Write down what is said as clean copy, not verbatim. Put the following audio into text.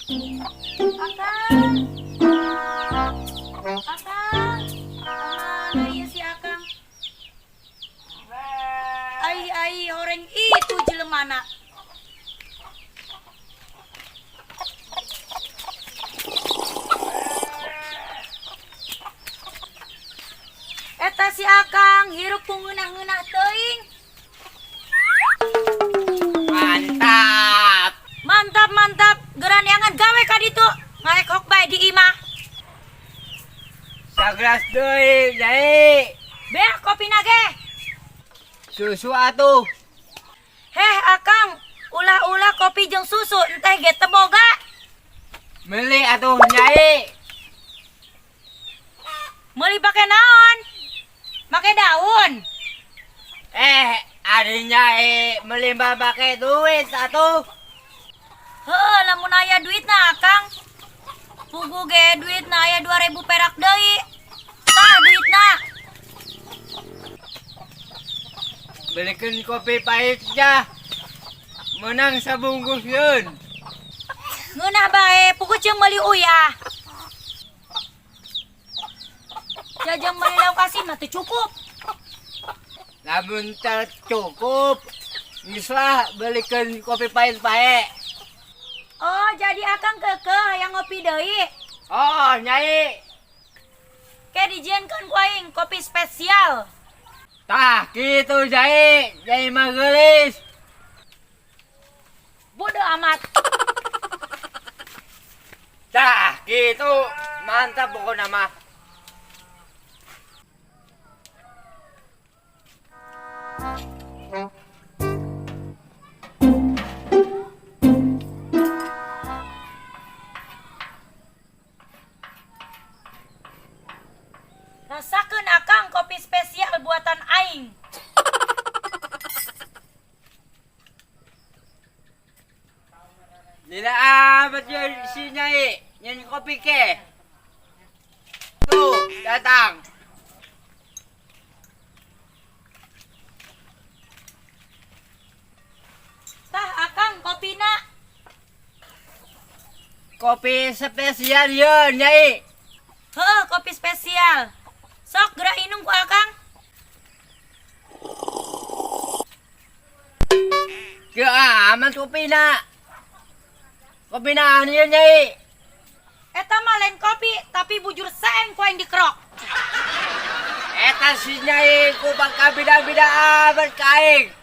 Akang. Akang. Mana ieu si Akang? Ai ai horeng itu jelemana. Eta si Akang hirup ku ngeunah-ngeunah teuing. Mantap. Mantap mantap, geura neangan gawe ka ditu. Ngaekok bae di imah. Sagelas deui, Nyai. Beak kopina ge. Susu atuh. Heh Akang, ulah-ulah kopi jeung susu enteh ge teu boga. Meuli atuh, Nyai. Meuli pake naon? Make daun. Eh, ari Nyai meuli mah make duit atuh. Heuh, lamun aya duitna Akang. Puguh ge duitna aya 2000 perak deui. Tah duitna. Belikan kopi pahitnya. Menang sabungkus yeun. Ngeunah bae, puguh jeung meuli uyah. Jajang meuli lauk asin mah teu cukup. Lamun teu cukup, geus lah belikan kopi pahit bae. Oh, jadi Akang keukeuh hayang ngopi deui. Oh, Nyai. Ke dijieunkeun ku aing kopi spesial. Tah, kitu Nyai. Nyai mah geulis. Bodoh amat. Tah, kitu. Mantap pokokna mah. Rasakeun Akang kopi spesial buatan aing. Lila amat yun si Nyai, nyen kopi ke. Tuh, datang. Tah Akang kopina. Kopi spesial yun, Nyai. Heuh, kopi spesial. Sok geura inum ku Akang. Kieu amat kopina. Kopi naon ieu, Nyai? Eta mah lain kopi, tapi bujur saeng ku aing dikerok. Eta si Nyai ku bakal bida-bida amat ka aing.